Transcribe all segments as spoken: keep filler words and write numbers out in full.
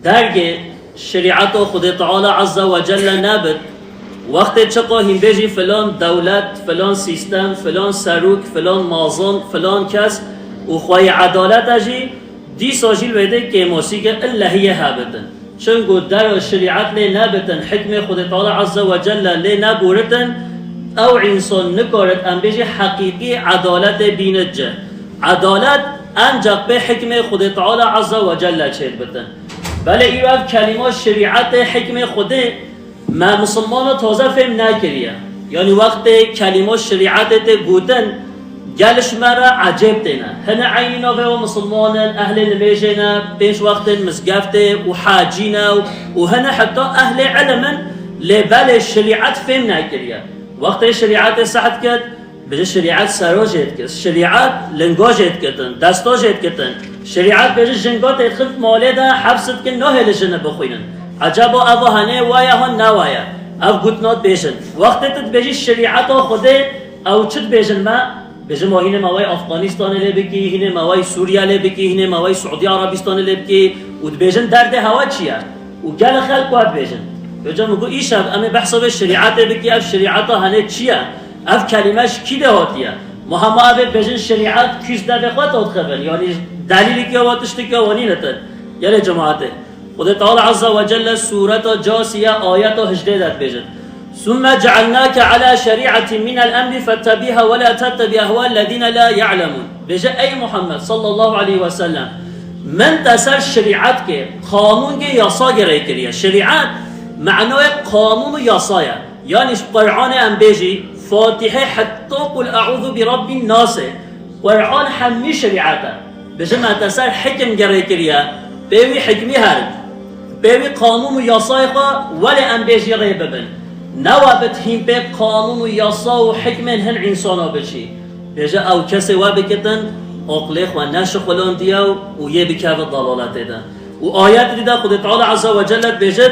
Dergê şerîeta Xwedê Teala Azze ve Celle nebit, wextê çiqa hîn bêjî filan dewlet, filan sîstem, filan serok, filan mazin, filan kes û xweyî edaleta jî dîsa jî li wê de kêmasî ke illehiyê hebitin. Çimku dera şerîet lê nebitin, hikmê Xwedê Teala Azze ve Celle lê nebûritin, ew însan nikarit em bêjî heqîqî edaletê bînit ci. Edalet encax pê hikmê Xwedê Teala Azze ve Celle çêdibitin. Belê îro ev kelîma şerîetê hikmê Xwedê me misilmana taze fêm nekiriye. Yanî wextê kelîma şerîetê tê gotin, gel ji me re ecêb têne. Hine eynî navê wan misilman in, ehlê nimêjê ne, pênc wextên mizgeftê û hecî ne û, û hine heta ehlê ilim in, lê belê şerîet fêm nekiriye. Wextê şerîetê seh diket, Bêje şerîet sero jê dikir, şerîet lingo jê dikitin, desto jê dikitin. Şerîet bêje jingo tê dixin malê de, hefs dikin, nahêle jine bixwînin. Ecaba eva hene waya han newaye? Ev gotina dibêjin. Wextê tu dibêjî şerîeta Xwedê, ew çi dibêjin me? Bêje ma hînê me wayî Afganistanê lê bikî, hînê me wayî Sûriye lê bikî, hînê me wayî Suudî Arabistanê lê bikî û dibêjin derdê hewa çi ye? Û gelek xelk wa dibêjin. Hocam, min got, îşev em ê behsa vê şerîetê bikî, ev şerîeta hene çi ye? Ev kelîme ji kî de hatiye? Ma hema ev ê bêjin şerîet kî ji devê xwe ta dixebin? Yanî delîlek ya wa tiştek ya wa nîne te. Gelê cemaetê. Xwedê Teala Azze ve Celle Sûreta Casiye ayeta hejdeh de dibêjin. ثم جعلناك على شريعة من الأمر فاتبعها ولا تتبع أهواء الذين لا يعلمون. Bêje, ey Muhammed sallallahu aleyhi ve sellem, min te ser şerîet kê, qanûn kê, yasa gerê kiriye. Şerîet manayê qanûn û yasa ye. Yanî ji Qur'anê em bêjî, Fatihê heta Qul e'ûzu bi Rabbin Nasê. Qur'an hemî şerîet e. Bêje me te ser hikim gerê kiriye, pê wî hikmî herin. Pê wî qanûn û yasayê xwe welê em bêjî rê bibin. Ne we bit hîn pê qanûn û yasa û hikmên hin însana biçî. Bêje ew kesê we bikitin, aqlê xwe neşixulandiye û yê bikeve dalaletê de. Û ayet dî de Xwedê Teala Azze ve Celle dibêjit,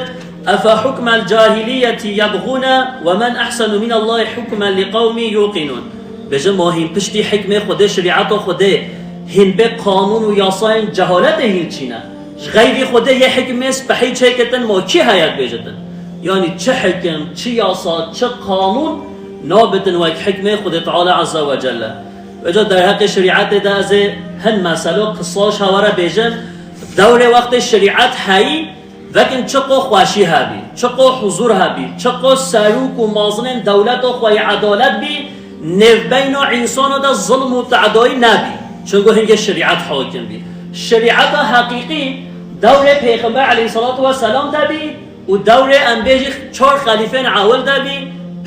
أفحكم الجاهلية يبغون ومن أحسن من الله حكما لقوم يوقنون. Bêje ma hîn piştî hikmê Xwedê, şerîeta Xwedê, hîn bê qanûn û yasayên cehaletê hîn çîne. Ji xeyrî Xwedê yê hikmê spehî çêketin, ma kî heye dibêjitin? Yanî çi hikim, çi yasa, çi qanûn nabitin wek hikmê Xwedê Teala Azze ve Celle. Vêca derheqê şerîetê de ez ê hin meselo qisa ji hewa re bêjim. Dewrê wextê şerîet heyî, vekin çiqo xweşî hebî, çiqo huzur hebî, çiqo serok û mazinên dewleto xweyî edalet bî, nêvbeyna însano de zilm û tedayî nebî. Çunku hingê şerîet hakim bî. Şerîeta heqîqî dewrê Pêxember aleyhisselatu vesselam de bî û dewrê em bêjî çar xelîfên ewil de bî,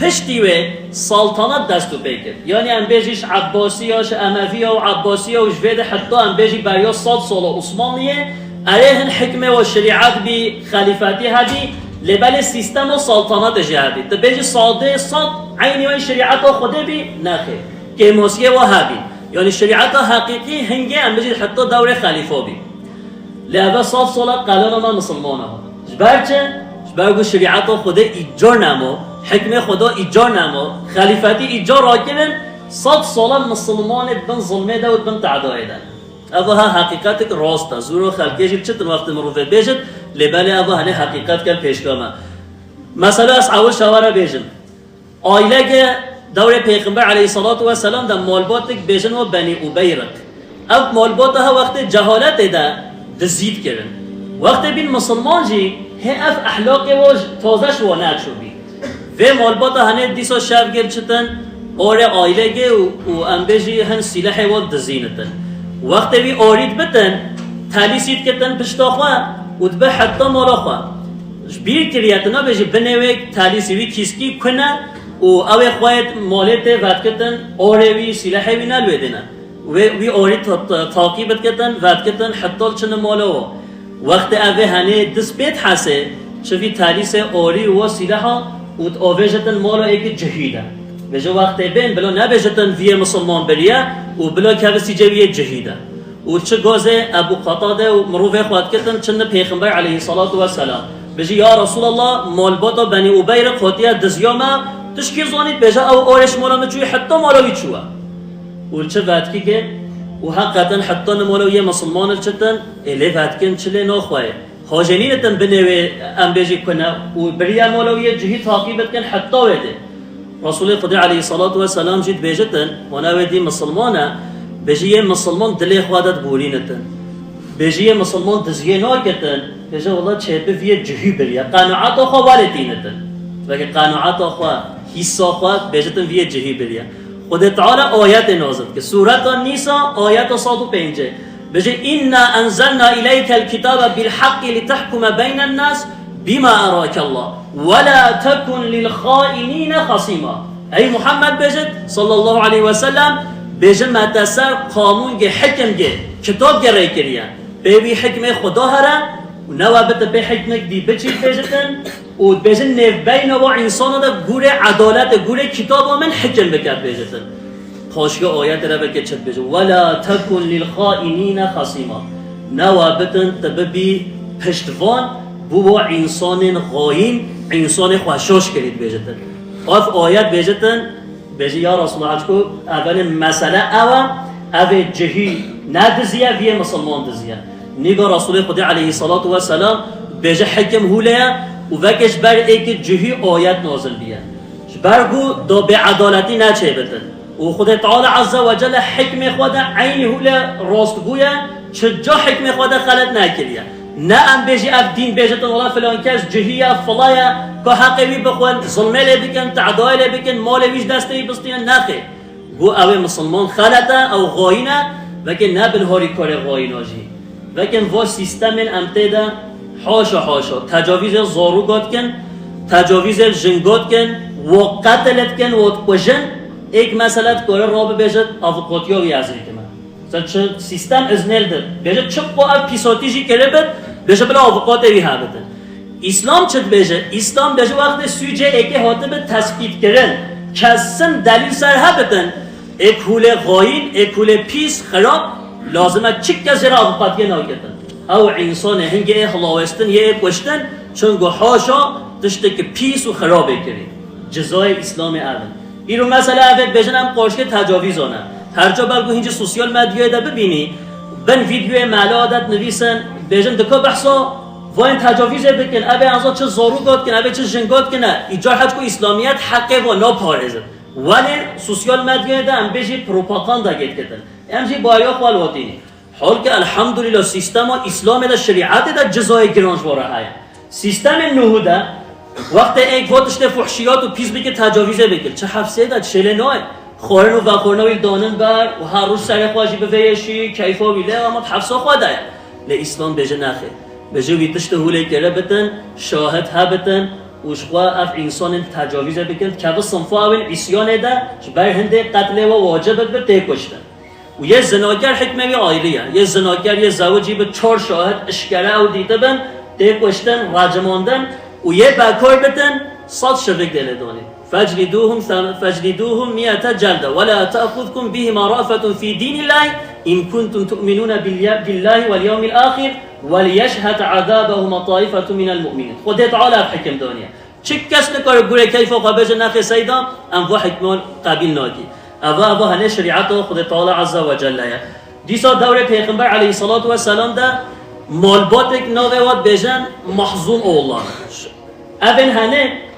piştî wê saltanat dest û pê kir. Yanî em bêjî ji Ebbasiya, ji Emeviya û Ebbasiya û ji vê de heta em bêjî beriya sed sala Osmanliyê, erê hin hikmê û şerîet bî, xelîfetî hebî, lê belê sîstema saltanatê jî hebî. Tu bêjî sadê sad eynî wê şerîeta Xwedê bî? Nexêr. Kêmasiyê wa hebî. Yanî şerîeta heqîqî hingê em bêjî heta dewrê xelîfa bî. Lê eve sed sala qelana me misilmana. Ji ber çi? Ji ber ku şerîeta Xwedê îcar nemo, hikmê Xweda îcar nemo, xelîfetî îcar rakirin, sed sala misilmanê di bin zilmê de û di bin tedayê de. Eva ha heqîqetek rast e. Zûro xelkê jî çitin wextê mirovê bêjit, lê belê eva henê heqîqet gel pêşka me. Mesela ez ewil şewa re bêjim. Aîleke dewrê Pêxember aleyhisselatu vesselam de malbatek bêjin we Benî Ubeyriq. Ev malbata ha wextê cehaletê de dizî dikirin. Wextê bîn misilman jî hê ev ehlaqê we taze ji we neçûbî. Vê malbata henê dîsa şev gir çitin orê aîlekê û, û em bêjî hin sîlehê we dizînitin. Wextê wî orî dibitin, telîsî dikitin pişta xwe û dibe heta mala xwe. Ji bîr kiriye, tu nabêjî binê wê telîsî wî kîskî kune û ew ê xwe yê malê tê vedikitin, orê wî, sîlehê wî ne li wê dîne. Wê, wî orî ta-, ta-, taqîb dikitin, vedikitin, heta li çine mala we. Wextê ev ê henê dist pê dihesê, çi vî telîsê orî û sîleha û diavêjitin mala êkî cihî de. Bêje wextê bên, bila nebêjitin vî yê misilman biriye û bila keve sîcê wî yê cihî de. Û çi gazê Ebu Qatade û mirovê xwe dikitin, çinni Pêxember aleyhissalatu vesselam. Bijî, ya Resulallah, malbata Benî Ubeyriq hatiye diziya me, tu ji kî zanît? Bêje, ew orê ji mala min çûyî heta mala wî çûye. Û çi vetkî kê? Û heqeten heta ni mala wî yê misilman li çitin, ê lê vetkin çi lê naxweyê. Xwejênînitin binê wê, em bêjî kune û biriya mala wî yê cihî taqîb dikin heta wê dê. Resulê Xwedê aleyhissalatu vesselam jî dibêjitin, wana wê dî misilman e, bêjî yê misilman dilê xwe de diborînitin. Bêjî yê misilman diziyê nakitin, bêje wela çêbi vî yê cihî biriye. Qenoata xwe welê tînitin. Veke qenoata xwe, hîsa xwe, bêjitin vî yê cihî biriye. Xwedê Teala ayetê nazil dike. Sureta Nîsa, ayeta sed û pêncê. Bêje, "Inna enzelna ileykel kitabe bil haqqi li tehkume beynen nas bima erakallah. Ve la tekun lil xainine hasima." Ey Muhammed bêjit, sallallahu aleyhi ve sellem, bêje me te ser qanûngê, hikimgê, kitabgê rê kiriye. Pê wî hikmê Xweda here û newe bite pê hikmek dî biçî bêjitin û dibêjin nêvbeyna wa însana de gûrê edaletê, gûrê kitaba min hikim bike bêjitin. Paşke ayetê re veke çi dibêje? "Ve la tekun lil xainîne xasîma." Newa bitin te bibî piştvan bo wa însanên xayîn, însanê xwe şaş kirî dibêjitin. Ev ayet bêjitin, bêjî, ya Resulallah, çiku evelin mesele ew e, evê cihî ne diziye, viyê misilman diziye. Nîga Resulê Xwedê aleyhissalatu vesselam bêje hekim hûle ye û veke ji ber êkê cihî ayet nazil biye. Ji ber ku da bêedaletî neçêbitin. Û Xwedê Teala Azze ve Celle hikmê xwe de eynî hûle rastgû ye, çi ca hikmê xwe de xelet nekiriye. Ne em bêjî ev dîn bêjitin, wela filan kes cihî ye, fila ye, ka heqê wî bixwin, zilmê lê bikin, tedayê lê bikin, malê wî ji destê wî bistînin, nexê. Got ew ê misilman xelet e, ew xayîn e, vekê ne bin harî karê xayîna jî. Vekin va sîstemên em tê de haşa haşa, tecavîzê zarûka dikin, tecavîzê jinga dikin, wa qetil dikin, wa dikujin, êk mesele dikare rabibêjit, avukatiya wî ez dikime. Mesela çi sîstem iznê li dir. Bêje çi xwe ev pîsatî jî kiribit, bêje bila avukatê wî hebitin. Îslam çi dibêje? Îslam dibêje wextê sûcê êkê hatibe tespîtkirin, kesin delîl ser hebitin, ê kulê xayîn, ê kulê pîs, xirab, lazim e çi kes jê re avukatiyê naketin. Ew însanê hingê ê hilawestin yê ê kuştin, çunku haşa tişteke pîs û xirabê kirî. Cizayê Îslamê ev in. Îro mesela ev ê dibêjin em qarşikê tecavîzan e. Her ca belku hîncî sosyal medyayê de bibînî, bin vîdyoyê mela de dinivîsin, bêjin dika behsa vayên tecavîzê dikin, ev ê enza çi zarûka dikin, ev ê çi jinga dikin e. Îcar heta ku Îslamiyet heqê va naparêzin. Welê sosyal medyayê de em bêjî propaganda gêtketin. Em jî bariya xwe li watînî. Halkî elhamdulîla sîstema Îslamê de, şerîetê de cizayê giran ji bo re heye. Sîstemê Nuhû de wextê êk got tiştê fuhşiyat û pîs bike tecavîzê bikir. Çi hefsê de, çi lê nayê. Xwarin û vexwarina wî danin ber û her roj serê xwe jî bi vê yê şî, keyfa wî lê, ama di hefsa xwe de ye. Lê Îslam bêje nexê. Bêje wî tiştê hûlê kere bitin, şahid hebitin û ji xwe ev însanên tecavîzê bikin, dikeve sinfa ew ên îsyanê de, ji ber hindê qetlê we wacib bibir tê kuştin. Û yê zinaker hikmê wî ayrî ye. Yê zinaker yê zewicî bi çar şahid eşkere ew dîtibin, tê kuştin, recimandin û yê bekar bitin, sed şivik dê lê danê. فاجلدوهم ثم-، فاجلدوهم مئة جلدة ولا تأخذكم بهما رأفة في دين الله إن كنتم تؤمنون بالي-، بالله واليوم الآخر وليشهد عذابهما طائفة من المؤمنين. Xwedê Teala ev hikim daniye. Çi kes nikare gurê keyfa xwe bêje nexê seyda, em va hikman qebîl nakî. Eva, eva hene şerîeta Xwedê Teala Azze ve Celle ye. Dîsa dewrê Pêxember aleyhissalatu vesselam de malbatek navê wan dibêjin Mahzûn oğullar. Evên hene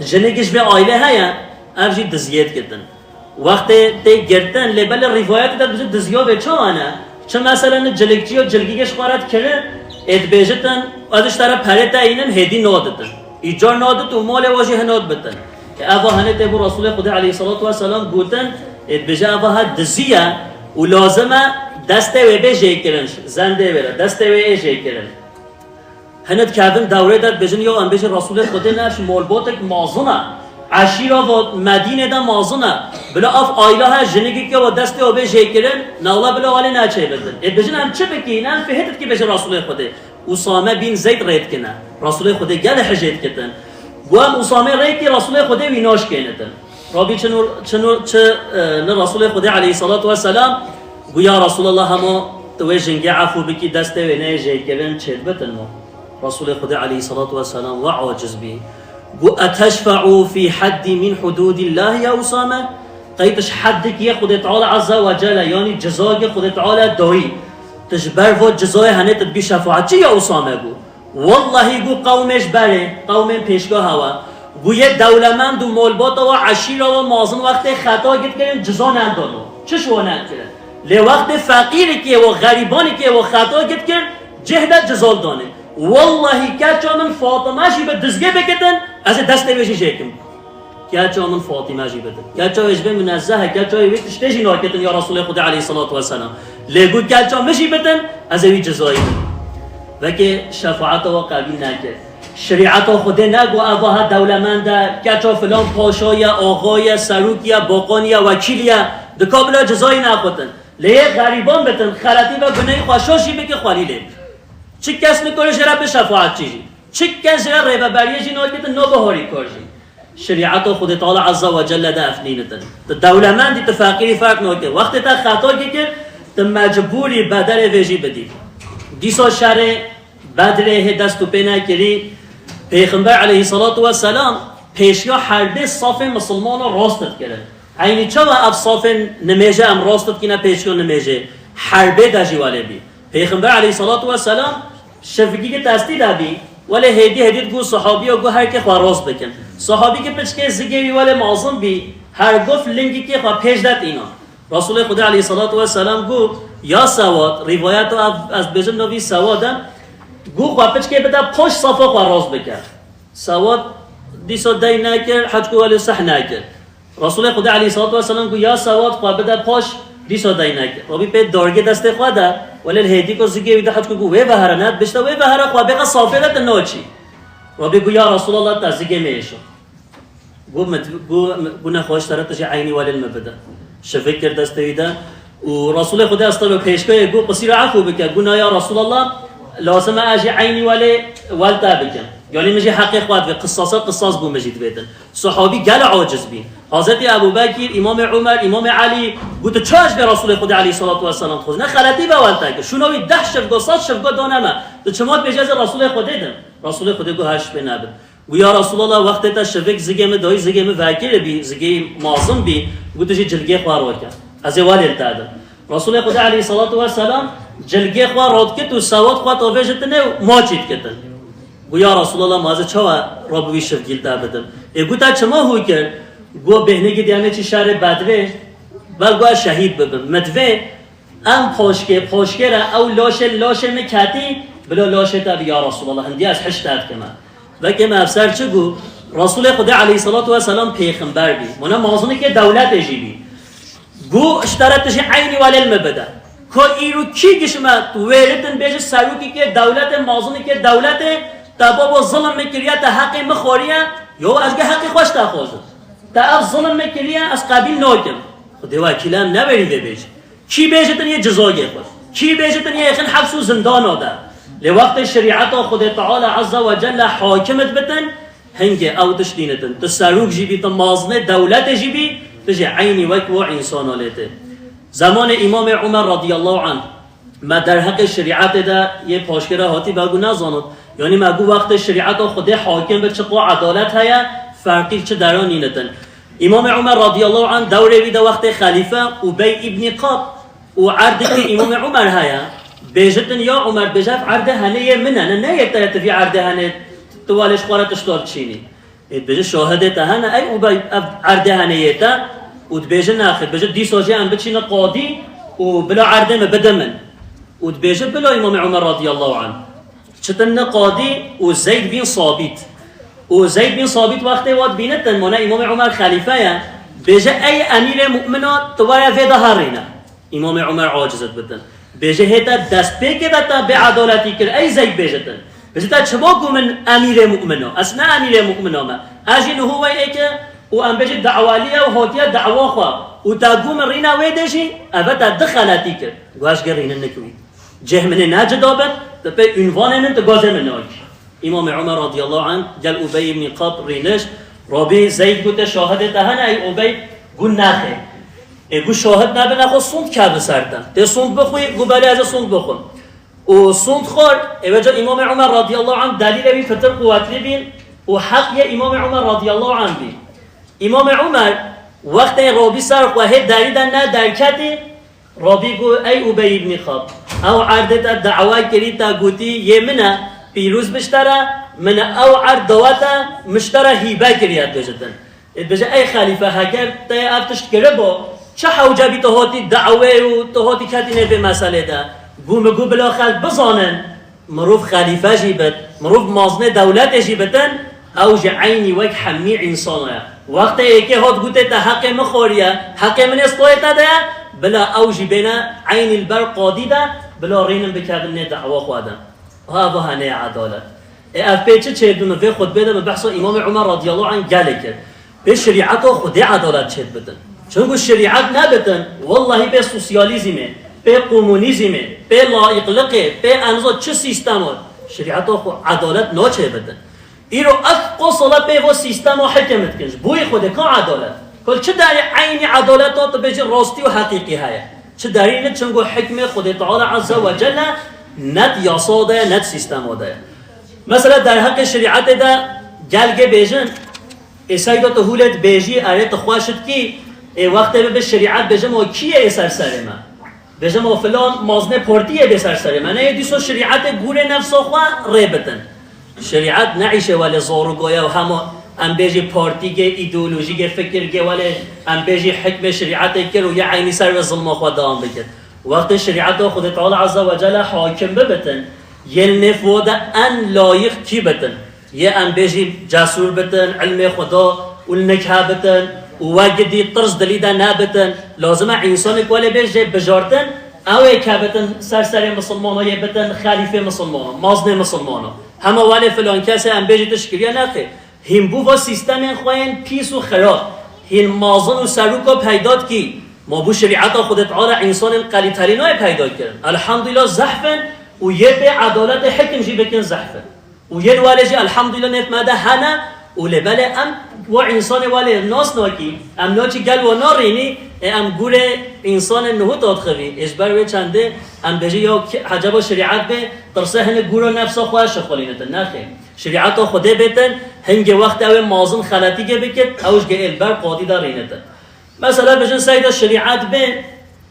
jinik ji vê aîlê heye, ev jî diziyê dikitin. Wextê tê girtin, lê belê rîvayetê de dibêje diziya vê çawa ne? Çi mesela ne cilikçî ya cilgî geş xwe re dikiri, ê dibêjitin, ez ji te re perê te înim, hêdî naditin. Îcar nadit û malê wa jî hinat bitin. Ê eva hene tê bo Resulê Xwedê aleyhissalatu vesselam gotin, ê dibêje eva ha dizî ye û lazim e destê wê bê jêkirin, zendê wê re, destê wê ê jêkirin. Hinek dikevin dewrê de dibêjin, ya em bêjin Resulê Xwedê ne, ev malbatek mazin e. Eşîra va Medînê de mazin e. Bila ev aîla he, jinikek ya va destê wa bê jêkirin, newla bila walê neçêbitin. Ê dibêjin em çi bikîn, em fihêt dikî bêjin Resulê Xwedê. Usame bin Zeyd rê dikine. Resulê Xwedê gelê hijê dikitin. Got em Usamê rê kî Resulê Xwedê wî naşkênitin. Rabî çi nur, çi nur, çi, e, li Resulê Xwedê aleyhissalatu vesselam got, ya Resulallah, hema tu wê jingê efû bikî, destê wê neyê jêkirin, çêdibitin mo. Resulê Xwedê aleyhissalatu vesselam we aciz bî. Got, "Eteşfe'u fî haddî min hudûdîllâhi ya Usame?" Qey tu ji heddekî yê Xwedê Teala Azze ve Celle, yanî cizayekî Xwedê Teala dayî, tu ji ber va cizayê henê tu dibî şefaetçî ya Usame? Got, Wellahî got qewmê ji berê, qewmên pêşga hewa, got yê dewlemend û molbata we, eşîra we, mazin wextê xeta git kirin, ciza nendano. Çi ji we nekirin? Lê wextê feqîrikê we, xerîbanikê we xeta git kir, cih de ciza li danê. Wellahî keça min Fatime jî bi dizgê bikitin, ez ê destê wê jî jêkim. Keça min Fatîme jî bidin. Keça wê ji vê minezzeh e, keça wê wê tiştê jî naketin ya Resûlê Xwedê aleyhissalatu vesselam. Lê got keça min jî bidin, ez ê wî cizayî bidim. Vekê şefaeta we qebîl neke. Şerîeta Xwedê negot eva ha dewlemend e, keça filan paşa ye, axa ye, serok ye, bokan ye, wekîl ye, dika bila cizayî nexwetin. Lê yê xerîban bitin, xeletî ve guneyê xwe şaş jî bike, xwelî lê bike. Çi kes nikare jê re bi şefaetçî jî. Çi kes jê re rêveberiyê jî naketin, nabe harîkar jî. Şerîeta Xwedê Teala Azze ve Celle de ev nînitin. Tu dewlemendî, tu feqîrî ferq nake. Wextê te xeta kir, tu mecbûrî bedelê vê jî bidî. Dîsa şerê Bedrê hê dest û pê nekirî, Pêxember aleyhissalatu vesselam pêşiya herbê safê misilmana rast dikirin. Eynî çawa ev safên nimêje em rast dikine pêşiya nimêjê? Herbê de jî welê bî. Pêxember aleyhissalatu vesselam şefikî ki testî de bî, welê hêdî hêdî digot sahabiya got her kê xwe rast bikin. Sahabî ki piçkê zigê wî welê mazin bî, her gof lingî kê xwe pêş de tîna. Resûlê Xwedê aleyhissalatu vesselam got, ya Sewad, rîvayeta ev, ez dibêjim navî Sewad e, got xwe piçkê bide paş safa xwe rast bike. Sewad dîsa dey nekir, hecku welê seh nekir. Resûlê Xwedê aleyhissalatu vesselam got, ya Sewad, xwe bide paş, dîsa dey nekir. Rabî pê dargê destê xwe de, welê li hêdî ku zigê wî de hecku got, wê vehere ne, bişte wê vehere xwe bêxe safê de tu naçî. Rabî got, ya Resûlallah, te zigê me êşa. Got, min, got, got nexweş te re tu jî eynî welê li min bide. Şivik kir destê wî de. Û Resûlê Xwedê estelo pêşkayê got, qisî re efû bike. Got, na ya Resûlallah, lazim e ez jî eynî welê wel te bikim. Yanî min jî heqê xwe divê, qisasa qisas bû min jî divêtin. Sahabî gele aciz bî. Hazretî Ebû Bekîr, Îmamê Umer, Îmamê Elî, got, tu çawa ji vê Resûlê Xwedê aleyhissalatu vesselam dixwazî? Ne xeletî be wel te kir. Şûna wî deh şivgo, sed şivgo dane me. Tu çima dibêjî ez ê Resûlê Xwedê dim? Resûlê Xwedê got, her şibê nebin. Û ya Resûlallah, wextê te şivik zigê min dayî, zigê min vekirî bî, zigê mazin bî, got tu jî cilgê xwe rake. Ez ê welê li te dim. Resûlê Xwedê aleyhissalatu vesselam cilgê xwe radikit û Sewad xwe tavêjitinê û maçî dikitin. Got ya Resûlallah, ma ez ê çawa rabû wî şivgî li te bidim? Ê got te çima hû kir? Got bêhnî gidiyane çi şerê Bedrê, bel got ez şehîd bibim. Min divê Em poşkê, poşkê re ew laşê, laşê min ketî, bila laşê te bi ya Resûlallah, hindiya ez hişt te dikime. Vekê me ev ser çi got? Resûlê Xwedê aleyhissalatu vesselam pêxember bî. Mane mazinikê dewletê jî bî. Got, ji te re tu jî eynî welê li min bide. Ka îro kî giş me tu wêritin bêje serokîkê dewletê, mazinikê dewletê, te babo zilim min kiriye, te heqê min xwariye, yo ez ge heqê xwe ji te xwazim. Te ev zilim min kiriye, ez qebîl nakim. Xwedê wekîl e, em ne wêrî vê bêjin. Kî bêjitin yê cizagê xwe. Kî bêjitin yê yêxin heps û zindana de. Lê wextê şerîeta Xwedê Teala Azze ve Celle hakim dibitin, hingê ew tişt dînitin. Tu serok jî bî, tu mazinê dewletê jî bî, tu jî eynî wek wan însana lê tê. Zemanê Îmamê Umer radiyallahu anh, me derheqê şerîetê de yê paşkêra hatî be gu nezanit. Yanî me gu wextê şerîeta Xwedê hakim bi çi qo edalet heye, ferqî çi dera nînitin. Îmamê Umer radiyallahu anh dewrê wî de wextê xelîfe Ubey îbnî Kab û erdikê Îmamê Umer heye, bêjitin ya Umer, bêje ev erdê henê yê min e, ne, ne yê te ye, tu vî erdê henê, tu welê ji xwe re tişta diçînî. Ê dibêje şahidê te hene, ey Ubey, ev erdê henê yê te? Û dibêje nexê, dibêje dîsa jî em biçîne qadî û bila erdê me bide min. Û dibêje bila Îmamê Umer radiyallahu anh. Çitin ne qadî û Zeyd bin Sabît. Û Zeyd bin Sabît wextê wa dibînitin, mane Îmamê Umer xelîfe ye, bêje, ey emîrê mu'mina, tu were vê de herîne. Îmamê Umer aciz dibitin. Bêje, hê te destpêkê de te bêedaletî kir, ey Zeyd bêjitin. Bêje, te çima got min emîrê mu'mina? Ez ne emîrê mu'mina me. Ez jî niho wey êke û em bêjin dawalî ye û hatiye dawa xwe. Û te got min rîne wê de jî, eve te di xeletî kir. Got ez ge rînin nikim wî. Cih min ê ne cida bin, tu pê unvanê min, tu gazê min nakî. Îmamê Umer radiyallahu anh gel Ubey ibn Kab rîniş, Rabî Zeyd got, tê şahidê te hene, ey Ubey got nexê. Ê got şahid nebin, nexwe sond kevin ser te. Tê sond bixwî? Got belê, ez ê sond bixwim. Û sond xwar, ê veca Îmamê Umer radiyallahu anh delîlê wî pitir quwetlî bîn û heq yê Îmamê Umer radiyallahu anh bî. Îmamê Umer wextê Rabî ser xwe hê derî de ne derketî, Rabî got, ey Ubey ibn Kab, ew erdê te dawa kirî, te gotî yê min e, Pîroz biştera min ew erd dawete miştera hîbe kiriye dijitin. Ê dibêje, ey xelîfe, heger te ev tişt kiribo, çi hewce bî tu hatî dawê û tu hatî ketî nêvê meselê de? Gû min gû bila xelk bizanin, mirov xelîfe jî bit, mirov maznê dewletê jî bitin, ew jî eynî wek hemî însana ye. Wextê êkê hat gotê te heqê min xwariye, heqê min ê stoyê te de ye, bila ew jî bêne eynî li ber qadî de, bila rînin bikevin nê dawa xwe de. Ha, va hene edalet. Ê ev pê çi çêdibin? Vê xutbê de min behsa Îmamê Umer radiyallahu anh gelê kir. Pê şerîeta Xwedê edalet çêdibin. Çunku şerîet nebitin, wellahî pê sosyalîzmê, pê komunîzmê, pê laikliqê, pê enzo çi sîstemo, şerîeta xwe edalet naçêbitin. Îro ev qosala pê vo sîstema hikim dikin. Ji bo yê Xwedê ka edalet? Kul çi derê eynî edaleta tu bêjî rastî û heqîqî heye? Çi derî ne, çunku hikmê Xwedê Teala Azze ve Celle net yasa de ye, net sîstema de ye. Mesela derheqê şerîetê de gelgê bêjin, ê seyda tu hûlê dibêjî, erê tu xweş dikî, ê wextê bibe şerîet bêjim o kî ye ê ser serê me? Bêjim o filan maznê partiyê bê ser serê me. Ne yê dîso şerîetê gûrê nefsa xwe rê bitin. Şerîet ne îşê welê zarûgoye û hema em bêjî partîgê, îdeolojîgê, fikirgê welê em bêjî hikmê şerîetê kir û yê eynî ser wê zilma xwe dewam bikir. Wextê şerîeta Xwedê Teala Azze ve Celle hakim bibitin, yên nêv wo de en layîq kî bitin? Yê em bêjî cesûr bitin, ilmê Xweda û li nik hebitin û wegidî tirs dilî de nebitin. Lazim e însanek welê bê jê bijartin, ew ê kebitin ser serê misilmano yê bitin xelîfê misilmano, maznê misilmano. Hema welê filan kesê em bêjî tişt kiriye nexê. Hîn bû va sîstemên xwe yên pîs û xirab. Hîn mazin û serûka peyda dikî. Ma bû şerîeta Xwedê Teala însanên qelîtelî nayê peyda kirin. Elhamdulillah zehf in û yê pê edaletê hikim jî bikin zehf in. Û yên welê jî elhamdulillah nêv me de hene û lê belê em wa însanê welê nas nakî, em naçî gel wa narînî, ê em gûrê însanê nuhut adxivî, ê ji ber wê çendê em bêjî ya ki-, heceba şerîet bê, tirsê hinek gûra nefsa xwe şixulînitin. Nexê. Şerîeta Xwedê bêtin, hingê wextê ew ê mazin xeletîgê bikit, ew ji gê ê li ber qadî de rînitin. Mesela bijin seyda şerîet bê,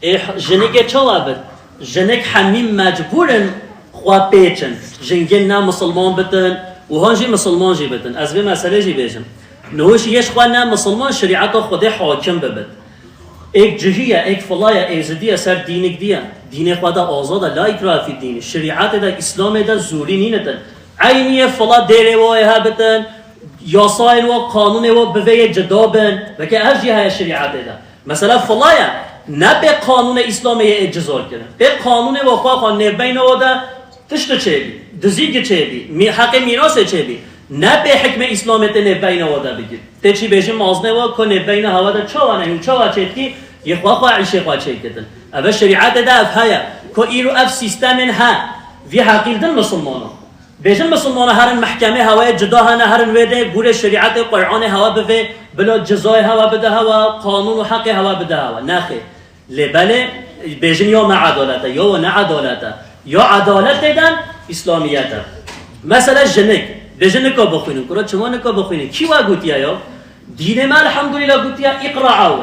ê, jinikê çawa bit? Jinik hemî mecbûr in xwe pêçin. Jingên ne misilman bitin û han jî misilman jî bitin. Ez vê meselê jî bêjim. Niho jî yê ji xwe ne misilman şerîeta Xwedê hakim bibit. Êk cihî ye, êk fila ye, êzidî ye, ser dînik diye. Dînê xwe de azad e, la îkrahe fî dînî. Şerîetê de, Îslamê de zûrî nînitin. Eynî yê fila dêrê wa yê hebitin, yasayên wa, qanûnê wa bi vê yê cida bin. Veke ev jî heye şerîetê de. Mesela fila ye, ne pê qanûnê Îslamê yê ê cizor kirin. Pê qanûnê wa xwe xwe nêvbeyna wa de tişt çêbî, dizî ki çêbî, mî-, heqê mîrasê çêbî. Ne pê hikmê Îslamê tê nêvbeyna wa de bigir. Tê çî bêjin maznê wa ku nêvbeyna hewa de çawa ne, hûn çawa çêdikî, yê xwe xwe îşê xwe çêkitin. Eve şerîetê de ev heye, ku îro ev sîstemên he, vî heqîl din misilmana. Bêjin misilmana herin mehkemê hewayê cida hene, herin wê de gûrê şerîetê Qur'anê hewa bivê, bila cizayê hewa bide hewa, qanûn û heqê hewa bide hewa. Nexê. Lê belê, bêjin ya me edalet e, ya we ne edalet e. Ya edalet tê de, îslamiyet e. Mesela jinik, bêjin nika bixwînin, kuro çima nika bixwînin? Kî we gotiye ya? Dînê me elhamdulillah gotiye îqra ew.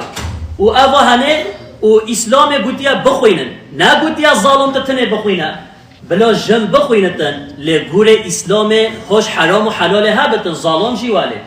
Û eva hene û Îslamê gotiye bixwînin. Ne gotiye zalim tu tinê bixwîne. Bila jin bixwînitin, lê gûrê Îslamê hoş heram û helalê hebitin, zalim jî welê.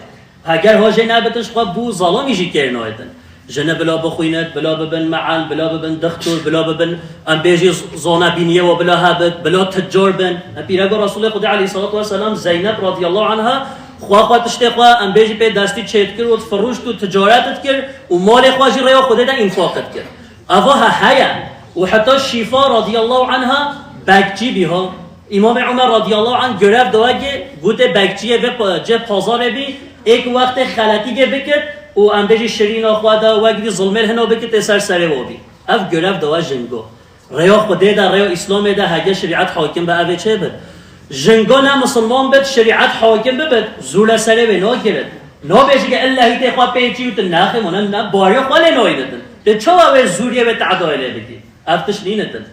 Heger hojê nebitin, ji xwe bû zalimî jî kêr nayêtin. Jine bila bixwînit, bila bibin meal, bila bibin dixtor, bila bibin, em bêjî z-, zona bîniyê we bila hebit, bila teccar bin. Em pîrego Resûlê Xwedê aleyhissalatu vesselam Zeynep radiyallahu anha, xwe xwe tiştê xwe, em bêjî pê destî çêdikir û difirûşt û ticaret dikir û malê xwe jî rêya Xwedê de înfaq dikir. Eva he heye. Û heta Şîfa radiyallahu anha bekçî bî ha. Îmamê Umer radiyallahu anh görev da wegê, gotê bekçiyê vê pa-, cê pazarê bî, êk wextê xeletîgê bikit û em bêjî şirîna xwe de wegdî zilmê hino bikit ê ser serê we bî. Ev görev da we jingo. Rêya Xwedê de, rêya Îslamê de hege şerîet hakim be evê çê bit. Jingo ne misilman bit, şerîet hakim bibit, zû le serê wê nagirit. Nabêjî ke illehî tê xwe pêçî û tu nexê mane ne bariya xwe lê nayînitin. Tê çawa wê zûriyê wê tehdayê lê bikî? Ev tişt nînitin.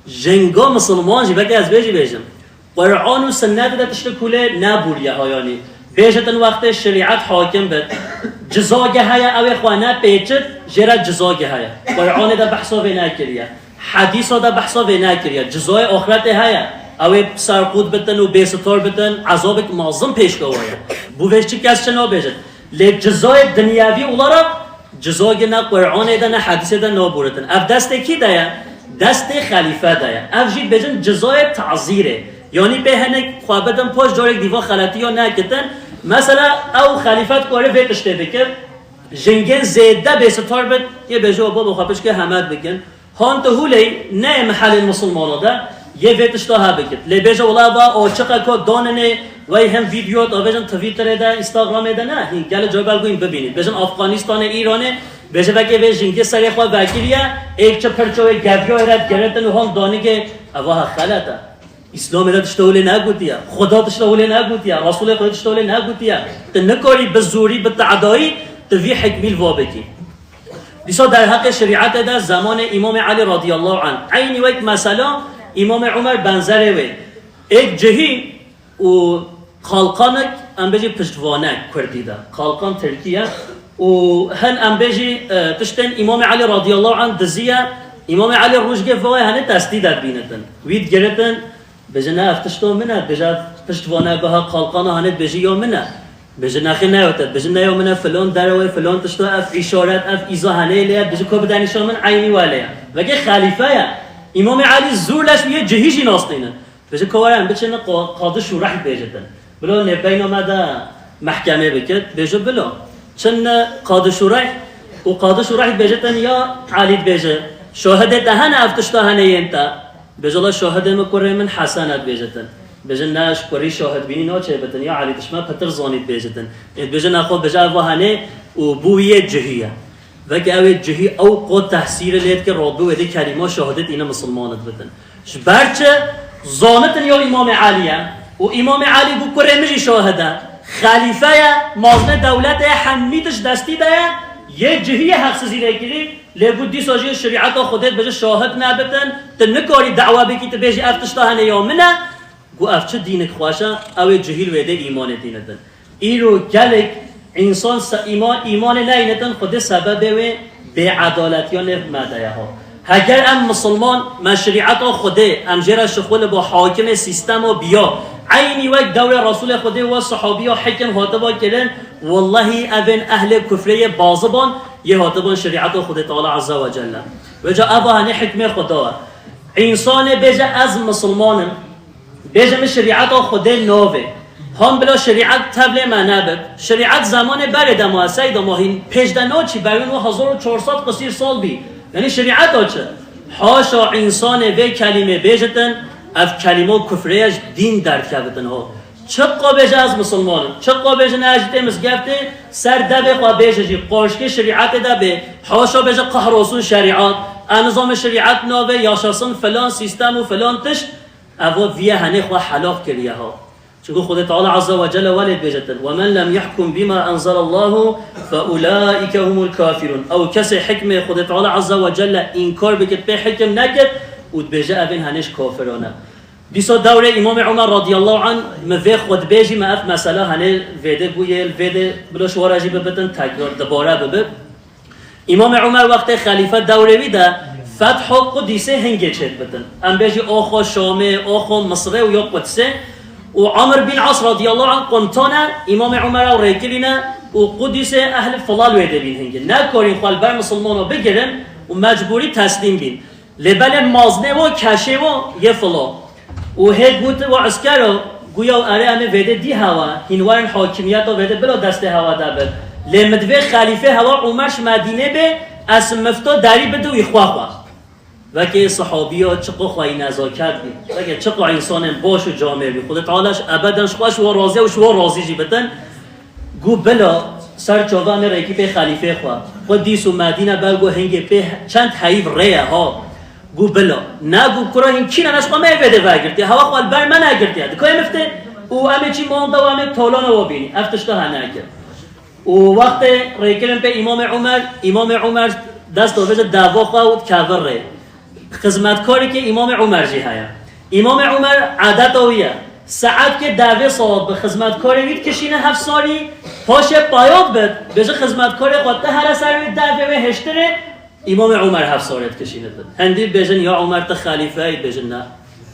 Jingo misilman jî, belkî ez vê jî bêjim. Quran û sinnet de tiştik hûlê nebûriye ha, yanî. Bêjitin wextê şerîet hakim bit, cizage heye, ew ê xwe nepêçit, jê re cizage heye. Quranê de behsa vê nekiriye. Hedîsa de behsa vê nekiriye. Cizayê axretê heye. Ew ê serqût bitin û bêsitor bitin, ezabek mezin pêşkewa ye. Bo vê çi kes çi nabêjin. Lê cizayê dinyevî olarak cizayê ne Qur'anê de ne hedîsê de nabûritin. Ev destê kî de ye? Destê xelîfe de ye. Ev jî dibêjin cizayê tazîrê. Yanî pê hinek xwe bidin paş, carek dîva xeletiya nekitin. Mesela ew xelîfe dikare vê tiştê bike. Jingên zêde bêsitor bin, yê bêje, baba xwe pişke hemet bikin. Han tu hûley neyê mehelên misilmana de, yê vê tişta hebikit. Lê bêje, wela va o çiqe ko danenê, wey hem vîdeo davêjin Twitterê de, Instagramê de ne, hîn gelê cebel guyn bibînî. Bêjin Afganistanê, Îranê, bêje vekê vê jingê serê xwe vekiriye, êk çi pirçoyê geviya êre digiritin û han danigê, eva he xelet e. Îslamê de tişta wile negotiye. Xuda tişta wile negotiye. Resûlê Xwedê tişta wile negotiye. Tu nikarî bi zorî, bi tedayî, tu vî hikmî li va bikî. Dîsa derheqê şerîetê de zemanê Îmamê Elî radiyallahu anh. Eynî wek mesela Îmamê Umer benzerê wê. Êk cihî û qalqanek, em bêjî piştvanek kurdî de. Qalqan tirkî ye. Û hin em bêjî, e, tiştên Îmamê Elî radiyallahu anh diziye. Îmamê Elî rojgê vayê henê testî de dibînitin. Wî digiritin, bêje ne ev tişto min e, bêje ev piştvane biha qalqana henê dibêjî ya min e. Bêje nexê ne ya te, bêje ne ya min e, filan derew e, filan tişto, ev îşaret, ev îza henê lê ye, bêje ko bide nîşan min, eynî wele ye. Vekê xelîfe ye. Îmamê Elî zûr leş wî yê cihî jî nastînin. Bêje ko were em biçin qa-, qadi şûreh bêjitin. Bilo nê beyna me de mehkemê bikit, bêje bilo. Çin qadi şûreh û qadi şûreh bêjitin ya Elî dibêje. Şahidê te hene ev tişta hene yên te. Bêje la şahidê min kurê min Hesen e dibêjitin. Bêje ne ji kurî şahid bînî naçê bitin ya Elî dişme pitir zanî dibêjitin. Ê dibêje ne xwe bêje ev hene û bû yê cihî ye. Veke ew ê cihî ew qo tehsîrê lê dike, Rabbi wê dê kelîma şahidê tîne misilman dibitin. Ji ber çi? Zanitin ya Îmamê Elî ye û Îmamê Elî bû kurê min jî şahid e. Xelîfe ye, mazne dewletê ye, hemî tişt destî de ye, yê cihî ye heqsizî lê kirî, lê bû dîsa jî şerîeta Xwedê dibêje şahid nebitin, tu nikarî dawa bikî, tu bêjî ev tişta hene ya min e, Gu ev çi dînik xweş e, ew ê cihîl wê dê îmanê tînitin. Îro gelek însan se îman, îmanê neynitin, Xwedê sebebê wê bêedaletiya nêv me de ye ha. Heger em misilman, me şerîeta Xwedê, em jê re şixul bo hakimê sîstema biya, eynî wek dewrê Resûlê Xwedê we sihabiya hikim hatiba kirin, wellehî evên ehlê kufrê yê baziban, yê hatiban şerîeta Xwedê Teala Azze ve Celle. Vêca eva henê hikmê Xweda ye. Însanê bêje ez misilman im, Bêje min şerîeta Xwedê navê. Han bila şerîet tevlê me nebib. Şerîet zemanê berê de ma, sey de ma hîn pêş de naçî, berwên we hezar û çar sed qisîr sal bî. Yanî şerîeta çi? Haşa însanê vê kelîmê bêjitin, ev kelîmo kufrê ye, ji dîn derdikevitin ho. Çiqa bêje ez misilman im, çiqa bêje ne ez jî tê mizgeftê, ser devê xwe bêje jî, qarşikê şerîetê de bê, haşa bêje qehrolsun şerîet, ez nizame şerîet navê, yaşasın filan sîstem û filan tişt, Evo viye henê xwe helaq kiriye ha. Çunku Xwedê Teala Azze ve Celle welê dibêjetin, "Ve men lem yahkum bima enzelallahu fe ulaike humul kafirun." Ew kesê hikmê Xwedê Teala Azze ve Celle înkar bikit, pê hikim nekit û dibêje evên henê ji kafiran e. Dîsa dewrê Îmamê Umer radiyallahu anh, mi vê xutbê jî me ev mesela henê vêde bûye, vêde bilo ji we re jî bibitin, tekrar dibare bibi. Îmamê Umer wextê xelîfe dewrê wî de fetho Qudîsê hingê çêdibitin. Em bêjî oxo Şamê, oxo Misirê û ya Qudsê. Û Amr bin As radiyallahu anh qumtan e, Îmamê Umer ew rêkirîne û Qudîsê ehl filal wê de bîn hingê. Nekarîn xwe li ber misilmano bigirin û mecbûrî teslîm bîn. Lê belê maznê wo, keşê wo yê filo. Û hê got, wa eskero, guya erê em ê vêdê dî hewa, hîn werin hakimiyeta vêdê bila destê hewa de bit. Lê min divê xelîfê hewa Umer ji Medînê bê, ez mifto derî bidi wî xwe xwe. Vekê sihabiya çiqo xweyî nezaket bî. Vekê çiqo însanên baş û camêr bî. Xwedê Teala ji ebeden ji xwe ji we razî ye û ji we razî jî bitin. Gu bila, ser çava em ê rêkî pê xelîfê xwe. Xwe dîs û Medîne ber gu hingê pê çend heyv rê ye ha. Gu bila. Ne gu kura hîn kîne ne ji xwe me vê de vegirtiye. Hewa xwe li ber me negirtiye. Dikayê miftê û em ê çî manda û em ê tolana we bînî. Ev tişta hene kir. Û wextê rêkirin pê Îmamê Umer, Îmamê Umer dest dovêje deva xwe û dikeve rê. Xizmetkarekê Îmamê Umer jî heye. Îmamê Umer adeta wî ye. Saetkê devê saet bi xizmetkarê wî dikişîne hevsarî, paşê paya dibit, bêje xizmetkarê xwe te here ser wê devê wê hêştirê, Îmamê Umer hevsarê dikişîne dibit. Hindî bêjin ya Umer tu xelîfe yî, bêjin ne.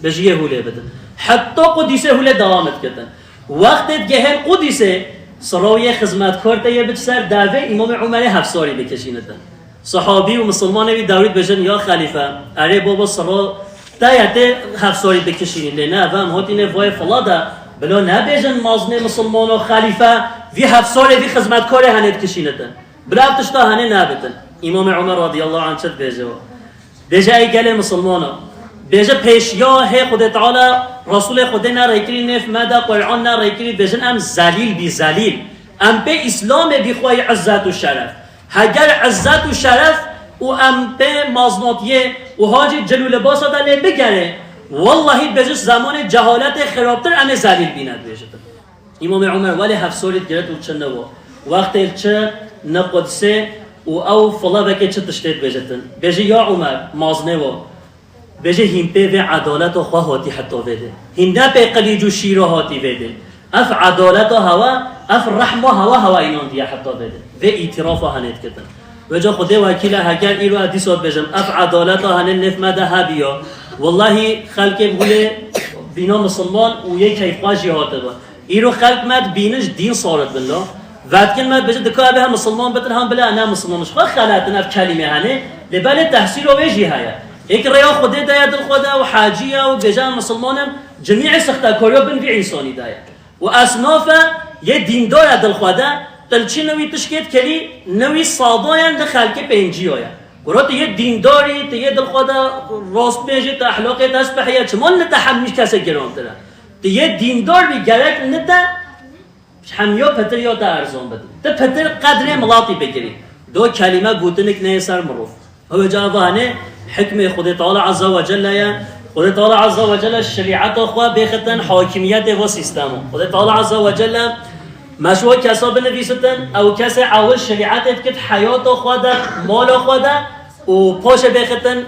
Bêjî yê hûlê bidin. Heta Qudîsê hûlê dewam dikitin. Wextê digehên Qudîsê, siro yê xizmetkar te yê biç ser devê Îmamê Umerê hefsarî bikişînitin. Sahabî û misilmanê wî dewrî dibêjin, ya xelîfe, erê baba siro te ye tê hefsarî bikişînî, lê ne, ev em hatîne vayê fila de, bila nebêjin mazinê misilmano xelîfe vî hefsarê vî xizmetkarê henê dikişînitin. Bila ev tişta henê nebitin. Îmamê Umer radiyallahu anh çi dibêje wa? Bêje ey gelê misilmano. Bêje pêşiya hê Xwedê Teala, Resulê Xwedê ne rêkirî nêv me de, Qur'an ne rêkirî, bêjin em zelîl bî zelîl. Em pê Îslamê bî xwe yî izzet û şeref. Heger izzet û şeref û em pê maznotiyê û hacî cil û libasa de lê bigerê, wellahî dibêjin ji zemanê cehaletê xirabtir em ê zelîl bîne dibêjitin. Îmamê Umer welê hefsorî digirit û çi niwo. Wextê çi ni Qudsê û ew filavekê çi tiştê dibêjitin. Bêjî ya Umer, mazinê wo. Bêjî hîn pê vê edaleta xwe hatî heta vê dê. Hîn ne pê qilîc û şîra hatî vê dê. Ev edaleta hewa, ev rehma hewa hewa înandiye heta vê dê. Vê îtîrafa henê dikitin. Vêca Xwedê wekîle heger îro ez dîsa dibêjim, ev edaleta henê nêv me de hebiya. Wellahî xelkê bi gulê bîna misilman û yê keyfxweş jî hatiba. Îro xelk me dibînin ji dîn sarit bin la. Vedikin me dibêjin dika ev hem misilman bitin hem bile ne misilman. Ji xwe xeletin ev kelîmê henê. Lê belê tehsîlo wê jî heye. Êk rêya Xwedê de ye dil xwe de û hacî ye û dibêje em misilman im, cimî sixtekariya bin vî însanî de ye. Û esnafe yê dîndar e dil xwe de, qilçî newî tişkê dikelî, newî sadayen di xelkê pênciya ye. Gura tu yê dîndarî, tu yê dil xwe de rastbêjî, tu ehlaqê te speh ye, çima li te hemî kesê girantir e? Tu yê dîndar bî, gerek li te hemiya pitir ya te erzan bidin. Tu pitir qedrê milatî bigirî. Do kelîme gotinik neyê ser mirov. Ew ca va hene hikmê Xwedê Teala Azze ve Celle ye. Xwedê Teala Azze ve Celle şerîeta xwe bêxitin hakimiyetê va sîstemo. Xwedê Teala Azze ve Celle me ji wa kesa binivîsitin, ew kesê ewil şerîetê dikit heyata xwe de, mala xwe de û paşê bêxitin